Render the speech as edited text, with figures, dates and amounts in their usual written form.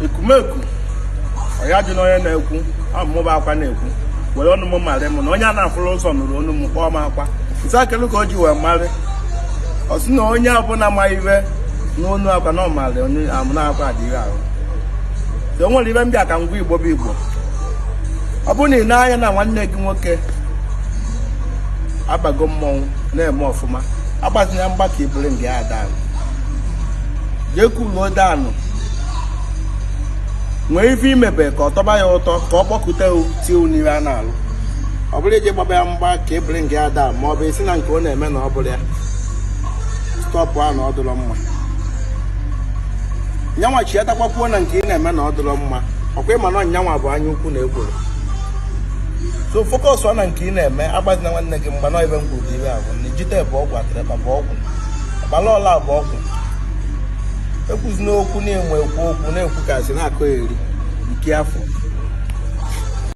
Ekumeku ọya dị na onye na-ekwu ọ mụ bụ akwa na-ekwu were ọnụ m marị m na onye a na-afụrụ ụzọ nụrụ ọnụ m kpọọ m akwa nsị akelu ka o ji wee marị. Ọ sị na onye ọbụla ma ibe n'onu akwa na ọ marị onye amụna akwa adịghị ahụ. So o nwere ibe m bịa ka m gwa Igbo bụ Igbo. Ọ bụrụ na ị na-anya na nwanne gị nwoke abago mmọnwụ na-eme ọfụma, agbazina mgba ka iburu ndị ya down. Jee kuluo down, nwee ife imebe ka ọ tọba ya ụtọ, ka ọ kpọkute tie n'ihe a na-alụ. Ọ bụrụ iji gbaba ya mgba ka ebiri nga ya down, ma ọ bụ isi na nke ọ na-eme na ọ bụrụ ya stop a, na ọ dụrọ mma. Nyanwa chi atakwakwuo na nke ị na-eme na ọ dụrọ mma. Ọkwa ịma na nyanwa bụ anya ukwu na ekworo. So focus ọ na nke ị na-eme, agbazina nwanne gị mgba. Na ibe m kwuru bụ ibe ahụ na ijite bụ ọgwụ, atịrịkpa bụ ọgwụ, ọgbala ọla bụ ọgwụ. Ekwuzina okwu na-enwe ekwu okwu na-ekwukasị na-akọ eri ike afọ.